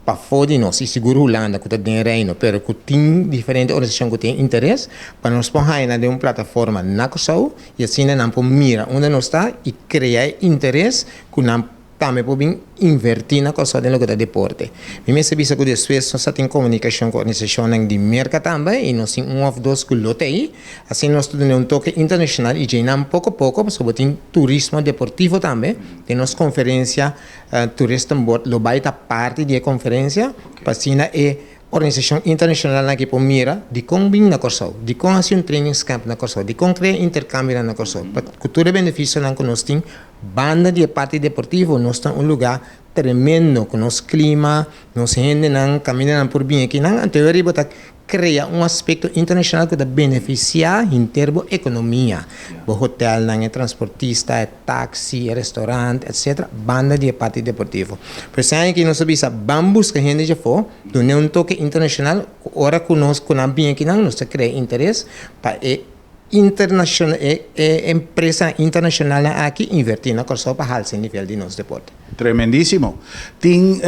pafó di nos, i sigur Hulanda ku ta den Reino, pero ku tin diferente organisashon ku tin interes, pa nos por haña nan den un plataforma na Kòrsou i asina nan por mira unda nos ta i krea e interes ku nan Tambe por bin invertí na Kòrsou den loke ta deporte. Mi mester bisa ku despues nos ta tin komunikashon ku organisashonnan di Merka tambe i nos tin un òf dos ku lo ta ei. Asina nos ta duna un toke internashonal i djeinan poko poko pasobra bo tin turismo deportivo tambe. Den nos konferensia Toeristenbord lo bai ta parti di e konferensia pa asina e Organisashon internashonalnan aki por mira dikon bin na Kòrsou, dikon hasi un trainingskamp na Kòrsou, dikon krea interkambionan na Kòrsou. Pa ku tur e benefisionan ku nos tin banda di e parti deportivo nos ta un lugá tremendo ku nos klima, nos hendenan, kamindanan por bini akinan, anto e riba ta krea un aspekto internashonal ku ta benefisiá henter bo ekonomia, bo hotelnan, e transportista, e taksi, e restorant, etsetera, banda di e parti deportivo. Por esei aña aki nos a bisa ban buska hende djafó, dun'é un toke internashonal, ku ora ku nos ku nan bini akinan nos ta krea interes pa e internashonal e e empresanan internashonalnan aki invertí na Kòrsou pa halsa e nivel di nos deporte. Tremendísimo. Tin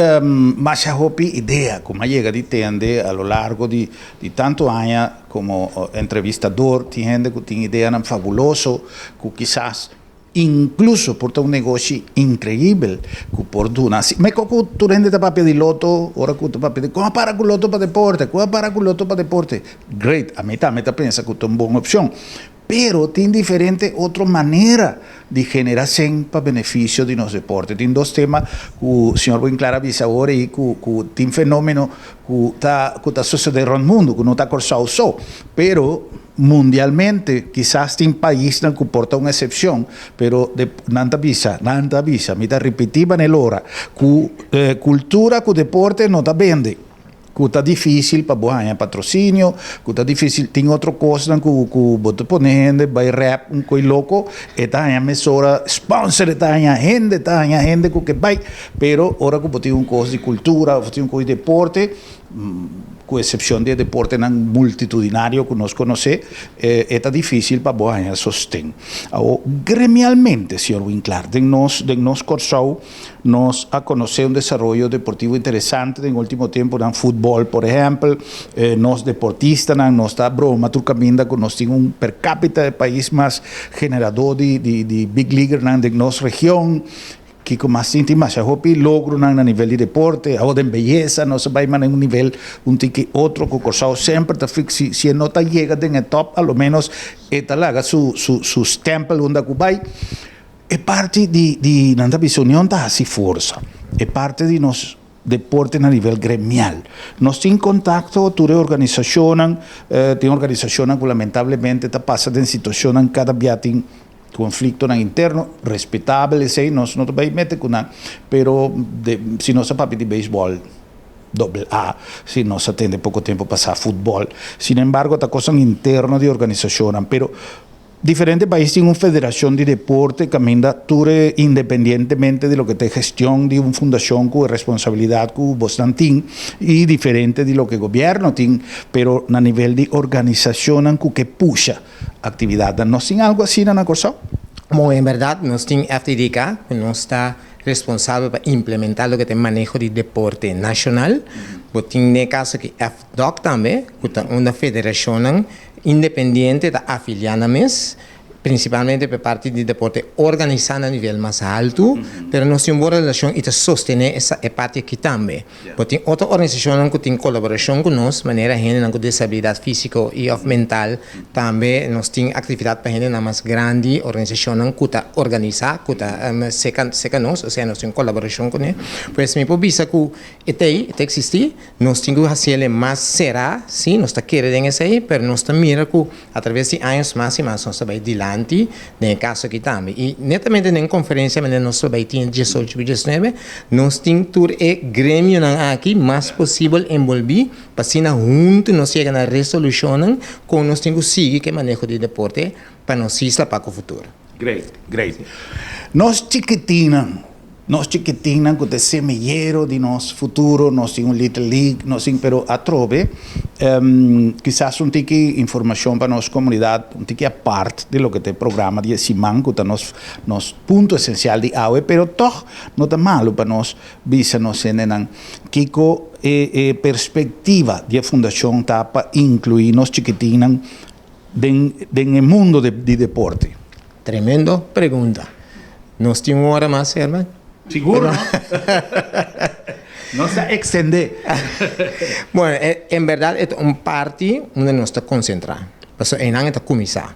masha hopi idea ku mi a yega di tende a lo largo di di tantu aña komo entrevistador. Tin hende ku tin ideanan fabuloso ku kisas Inkluso por ta un negoshi inkreibel ku por duna. Si meko ku tur hende ta papia di loto, ora ku ta papia di kon a para ku loto pa deporte, kon a para ku loto pa deporte. Great, ami tambe ta pensa ku ta un bon opshon. Pero tin diferente otro manera di genera sen pa benefisio di nos deporte. Tin dos tema ku señor Winklaar a bisa awor ei ku ku tin fenomeno ku ta ku ta sosode rònt mundu, ku no ta Kòrsou so. Pero Mundialmente, kisas tin paisnan ku por ta un eksepshon, pero de nan ta bisa, nan ta bisa, mi ta ripití manera ora, ku kultura ku deporte no ta bende, ku ta difísil pa bo haña patrosinio, ku ta difísil, tin otro kosnan ku ku bo ta pone hende bai rèp un koi loko, e ta haña mesora sponsor, e ta haña hende, ta haña hende ku ke bai, pero ora ku bo tin un kos di kultura òf tin un kos di deporte, Ku eksepshon di e deportenan multitudinario ku nos konosé, e ta difísil pa bo haña sosten. Awor, gremialmente, señor Winklaar, den nos den nos Kòrsou nos a konosé un desaroyo deportivo interesante den último tempunan, futbòl por ehèmpel, nos deportistanan, nos ta broma tur kaminda ku nos tin un per cápita e pais mas generadó di di big leaguernan den nos region. Kiko mas tin? Tin masha hopi logronan na nivel di deporte, awor den beyesa nos a bai manda un nivel un tiki otro ku Kòrsou semper ta fik si si e no ta yega den e top a lo menos e ta laga su su su stempel unda ku bai. E parti di di nan ta bisa union ta hasi forsa, e parti di nos deporte na nivel gremial. Nos tin kontakto tur e organisashonnan, tin organisashonnan ku lamentablemente ta pasa den situashonnan kada bia tin Konfliktonan interno, respetabel esei, nos no ta bai mete ku nan, pero de si nos a papia di beisbòl dobbel A, si nos a tende poko tempu pasá futbòl. Sin embargo ta kosnan interno di organisashonnan, pero diferente pais tin un federashon di deporte kaminda tur e independientemente di loke ta e gestion di un fundashon ku e responsabilidat ku bosnan tin i diferente di loke gobièrnu tin, pero na nivel di organisashonnan ku ke pusha. Actividadnan. Nos tin algo asina na Corsou? Bon, en berdad nos tin FDDK, cu nos ta responsabel pa implementa loke ta e maneho di deporte nacional. Bo tin den e caso aki FDOK tambe, cu ta unda federacionnan independiente ta afilia nan mes. Principalmente pa e parti di deporte organisa na nivel mas haltu, pero nos tin un bon relacion y ta sostene esa e parti aki tambe. Bo tin otro organisacionnan cu tin colaboracion cu nos, manera hendenan cu desabilidad fisico y of mental, tambe nos tin actividad pa hendenan mas grandi, organisacionnan cu ta organisa, cu ta seca seca nos, osea nos tin colaboracion cu ne. Pues mi por bisa cu e ta ey, e ta existi, nos tin cu haciele mas cera, si, nos ta kere den esey, pero nos ta mira cu A traves di años mas i mas nos ta bai dilanti den e kaso aki tambe. I netamente den konferensia manera nos ta bai tin e diesocho ku diesnuebe, nos tin tur e gremionan aki mas posibel enbolbí pa asina huntu nos yega na resolushonnan kon nos tin ku sigui ku e maneho di deporte pa nos isla pa ku futuro. Great, great. Nos chikitinnan, nos chikitinnan ku ta e semillero di nos futuro, nos tin un Little League, nos tin, pero atrobe kisas un tiki informashon pa nos komunidat, un tiki apart di loke ta e programa di e siman ku ta nos nos punto esensial di awe, pero tòg no ta malu pa nos bisa nos hendenan kiko e e perspektiva di e fundashon ta pa inkluí nos chikitinnan den den e mundo di deporte. Tremendo pregunta. Nos tin un ora mas, Herman? Sigur no. Nos ta extende. Bueno, en berdad e ta un parti unda nos ta concentra. Pasobra einan e ta cuminsa.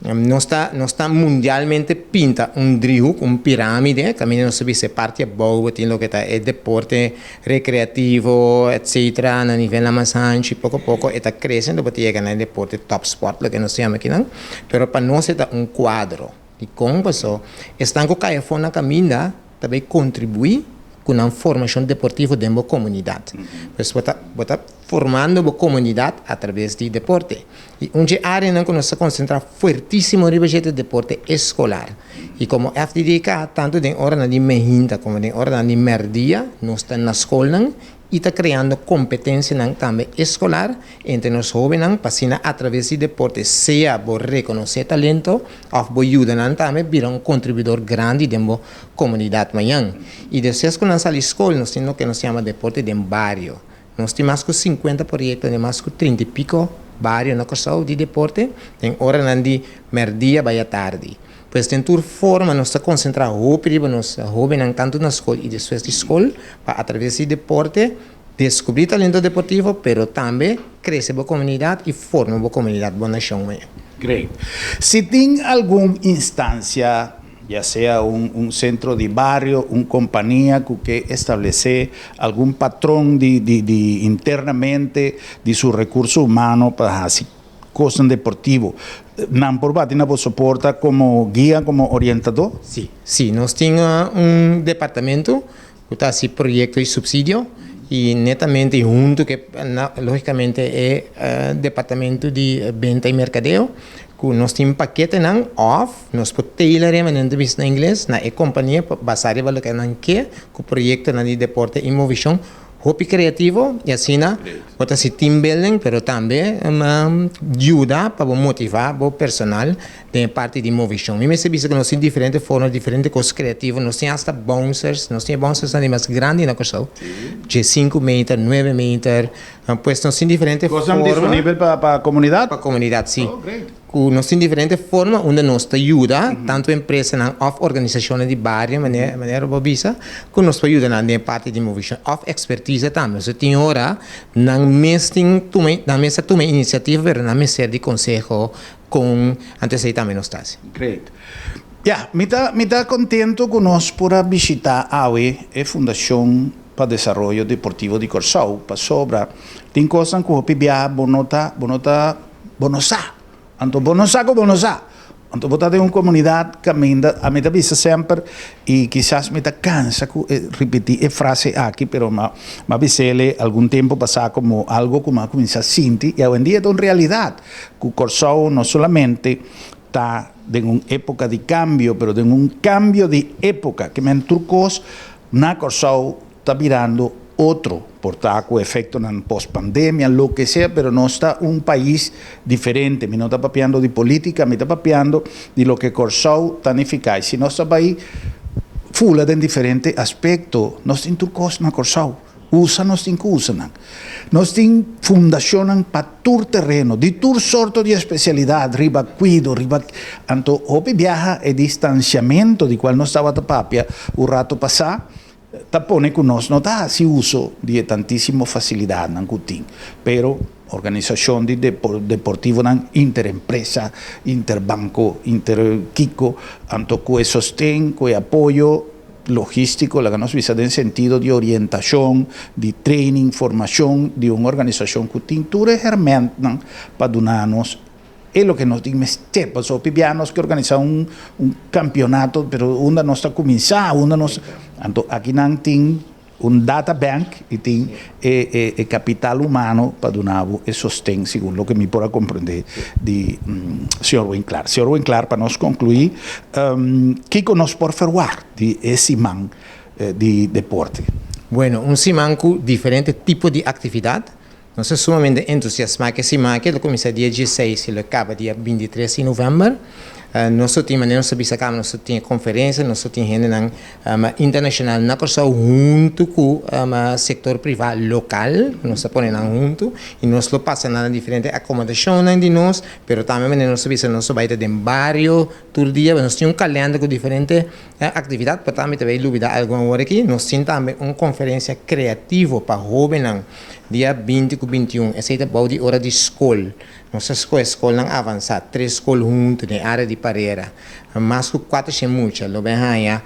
Nos ta nos ta mundialmente pinta un driehoek, un piramide, caminda nos ta bisa e parti abou bo tin loke ta e deporte recreativo, etcetera, na nivelnan mas hanchi, poco poco e ta crece ento bo ta yega na e deporte topsport, loke nos ta yama akinan. Pero pa nos e ta un cuadro. Dikon? Paso esnan ku kai afó na kaminda ta bai kontribuí. ku nan formashon deportivo den bo komunidat. Pues bo ta bo ta formando bo komunidat atraves di deporte. I un dje áreanan ku nos ta konsentrá fuertísimo riba dje ta deporte eskolar. I komo FDDK tantu den oranan di mehinta komo den oranan di mèrdia nos ta na skolnan i ta kreando kompetensianan tambe eskolar entre nos hóbennan pa asina atraves di deporte sea bo rekonosé talento òf bo yuda nan tambe bira un kontribuidor grandi den bo komunidat mañan. I despues ku nan sali skol nos tin loke nos yama deporte den bario. Nos tin mas ku sinkuenta proyekto den mas ku trinta i piko bario na Kòrsou di deporte den oranan di mèrdia bai atardi. Pues den tur forma nos ta konsentrá hopi riba nos hóbennan tantu na skol i despues di skol pa atraves di deporte deskubrí talento deportivo pero tambe krese bo komunidat i forma bo komunidat, bo nashon mañana. Great. Si tin algun instansia, ya sea un un sentro di bario, un kompania ku ke establesé algun patron di di di internamente di su rekurso humano pa hasi Kosnan deportivo. Nan por bati na bo soporta komo guia, komo orientadó? Sí, sí. Nos tin un departamento ku ta hasi proyekto i supsidio i netamente i huntu ku lógikamente e departamento di benta i merkadeo ku nos tin paketenan òf nos por tailor e manera nan ta bisa na ingles na e kompania basá riba loke nan ke ku proyektonan di deporte i movishon. Hopi creativo y asina bo ta haci team building pero tambe yuda pa bo motiva bo personal den e parti di movecion. Mi mester bisa cu nos tin diferente forma, diferente cos creativo, nos tin hasta bouncers, nos tin e bouncers nan di mas grandi na Corsou, dje sinku meter, nuebe meter, pues nos tin diferente forma. Cosnan disponibel pa comunidad? Pa comunidad, si. Ku nos tin diferente forma unda nos ta yuda tantu empresanan òf organisashonnan di bario manera manera bo bisa ku nos por yuda nan den e parti di movishon òf ekspertisa tambe. So tin ora nan mes tin tuma nan mes ta tuma e inisiativa pero nan mester di konseho kon anto esei tambe nos ta hasi. Great. Ya, mi ta mi ta kontento ku nos por a bishita awe e Fundashon pa Desaroyo Deportivo di Kòrsou pasobra tin kosnan ku hopi biaha bo no ta bo no ta Bo no sa. Anto bo no sa ku bo no sa. Anto bo ta den un komunidat kaminda, ami ta bisa semper, i kisas mi ta kansa ku e ripití e frase aki, pero m'a m'a bis'el algun tempu pasá komo algu ku m'a kuminsá sinti, i awendia ta un realidat, ku Kòrsou no solamente ta den un époka di kambio, pero den un kambio di époka, ke men tur kos na Kòrsou ta birando otro, por ta cu efectonan post pandemia, loke sea, pero nos ta un pais diferente. Mi no ta papiando di politica, mi ta papiando di loke Corsou ta nifica. Y si nos ta bay fula den diferente aspecto, nos tin tur cos na Corsou. Usa nos tin cu usa nan. Nos tin fundacionnan pa tur tereno, di tur sorto di especialidad, riba cuido, riba. Anto hopi biaha e distanciamento di cual nos tabata papia un rato pasa, Ta pone ku nos no ta hasi uso di e tantísimo fasilidatnan ku tin, pero organisashon di deportivonan interempresa, interbanko, interkiko, anto ku e sosten, ku e apoyo logístiko, laga nos bisa den sentido di orientashon, di training, formashon di un organisashon ku tin tur e hèrmèntnan pa duna nos E loke nos tin mester, pasobra hopi bia nos ke organisa un un kampionato, pero unda nos ta kuminsá, unda nos, anto akinan tin un data bank i tin e e e kapital humano pa duna bo e sosten segun loke mi por a komprendé di señor Winklaar. Señor Winklaar, pa nos konkluí, kiko nos por ferwagt di e siman di deporte? Bueno, un siman ku diferente tipo di aktividat. Nos ta sumamente entusiasmá ku e siman aki lo kuminsá dia dieseis i lo kaba dia bintitres di novèmber. Nos lo tin, manera nos ta bisa kaba, nos lo tin e konferensia, nos lo tin hendenan internashonal na Kòrsou huntu ku sektor privá lokal, nos ta pone nan huntu i nos lo pasa nan na diferente akomodashonnan di nos, pero tambe manera nos ta bisa nos lo bai ta den bario tur dia, nos tin un kalènder ku diferente aktividat, pero tambe ta bai lubidá algun awor aki. Nos tin tambe un konferensia kreativo pa hóbennan. Dia binti ku bintiun, esei ta bou di ora di skol. Nos a skohe skolnan avansá, tres skol huntu den área di Parera. Mas ku kuatershen mucha lo bin haña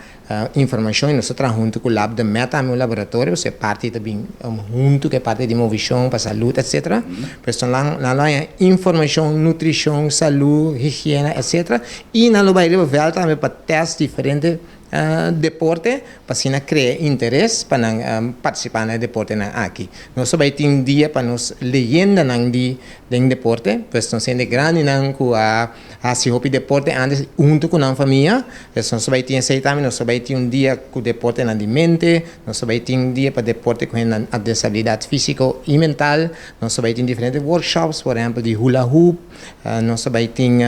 informashon i nos ta traha huntu ku Lab de Met tambe, un laboratorio, pasobra e parti ta bin huntu ku e parti di movishon pa salud etcetera. Pues nan lo haña informashon, nutrishon, salud, higiena etcetera i nan lo bai riba vèlt tambe pa tèst diferente. deporte pa asina krea interes pa nan partisipá na e deportenan aki. Nos ta bai tin dia pa nos leyendanan di den deporte, pues nos hende grandinan ku a hasi hopi deporte antes huntu ku nan famia, pues nos ta bai tin esei tambe. Nos ta bai tin un dia ku deportenan di mente, nos ta bai tin un dia pa deporte ku hendenan a desabilidat físiko i mental, nos ta bai tin diferente workshops, por ehèmpel di hula hoop, nos ta bai tin.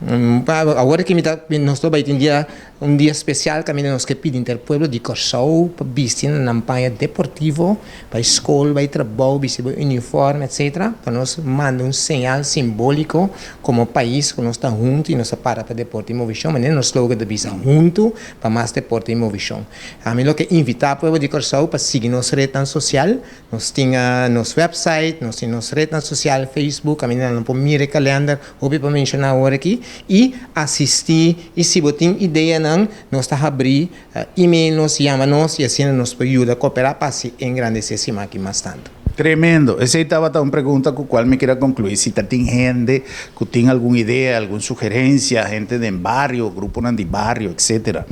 Awor ki mi ta nos lo bai tin dia un dia spesial kaminda nos ke pidi inter pueblo di Kòrsou pa bisti na nan paña deportivo bai skol bai trabou bisti bo uniforme etsetera pa nos manda un señal simboliko komo pais ku nos ta huntu i nos ta para pa deporte i movishon manera nos slogan ta bisa huntu pa mas deporte i movishon. Ami lo ke invitá pueblo di Kòrsou pa sigui nos retnan sosial. Nos tin nos website, nos tin nos rednan social, Facebook, caminda nan por mira e kalender, hopi pa menciona awor aki, y asisti, y si bo tin ideanan, nos ta habri, email nos, yama nos, y asina nos por yuda coopera pa haci engrandece e siman aki mas tanto. Tremendo. Esey tabata un pregunta cu cual mi kier a conclui. Si ta tin hende cu tin algun idea, algun sugerencia, hende den bario, gruponan di bario, etcetera.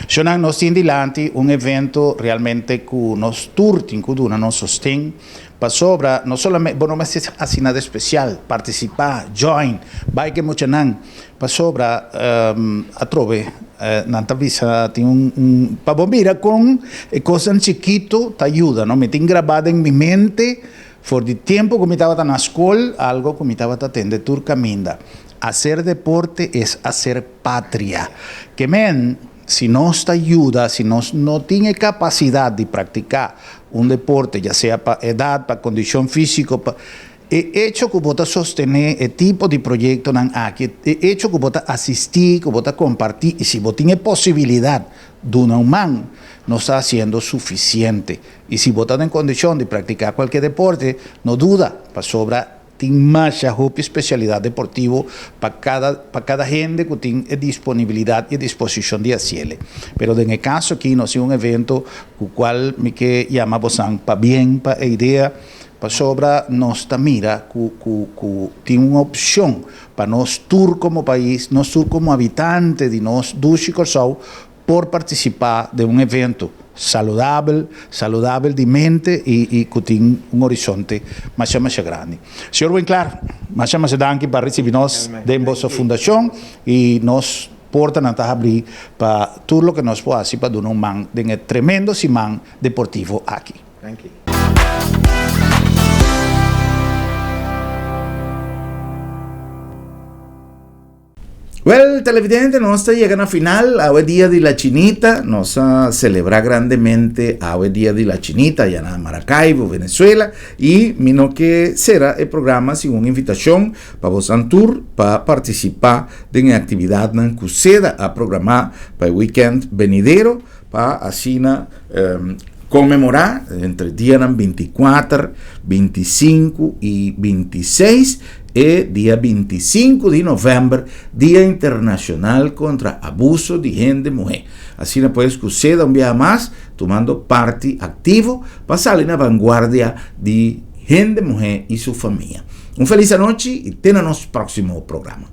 Shownan, nos tin dilanti un evento realmente cu nos Tur tin ku duna nos sosten pasobra no solamente bo no mester hasi nada espesial, partisipá, join, bai ku e muchanan pasobra atrobe nan ta bisa tin un un pa bo mira kon e kosnan chikitu ta yuda no. Mi tin grabá den mi mente for di tempu ku mi tabata na skol algo ku mi tabata tende tur kaminda, haser deporte es haser patria. Ke men Si nos ta yuda, si nos no tin e kapasidat di praktiká un deporte, ya sea pa edat, pa kondishon físiko, pa e echo ku bo ta sostené e tipo di proyektonan aki, e echo ku bo ta asistí, ku bo ta kompartí i si bo tin e posibilidat duna un man, nos ta hasiendo sufisiente. I si bo ta den kondishon di praktiká kualke deporte, no duda, pasobra Tin masha hopi specialidad deportivo pa cada pa cada hende cu tin e disponibilidad y e disposicion di haciele. Pero den e caso aki nos tin un evento cu cual mi ke yama bosan pabien pa e idea pasobra nos ta mira cu cu cu tin un opcion pa nos tur como pais, nos tur como habitante di nos dushi Corsou por partisipá den un evento saludabel, saludabel di mente i i ku tin un horizonte masha masha grandi. Señor Winklaar, masha masha danki pa risibi nos den boso fundashon i nos portanan ta habrí pa tur loke nos por hasi pa duna un man den e tremendo siman deportivo aki. Danki. Wel, televidente, nos ta yega na final. Awe dia di la Chinita. Nos a celebra grandemente awe dia di la Chinita ya na Maracaibo, Venezuela. Y mi no ke cera e programa sin un invitacion pa bosan tur pa participa den e actividadnan cu seda a programa pa e weekend venidero pa asina conmemora entre dianan binticuater, bintisinku y bintiseis e dia bintisinku di november, Dia Internacional contra Abuso di Hende Muhe. Asina pues cu seda un biaha mas tumando parti activo pa sali na vanguardia di hende muhe y su famia. Un feliz anochi y te na nos proximo programa.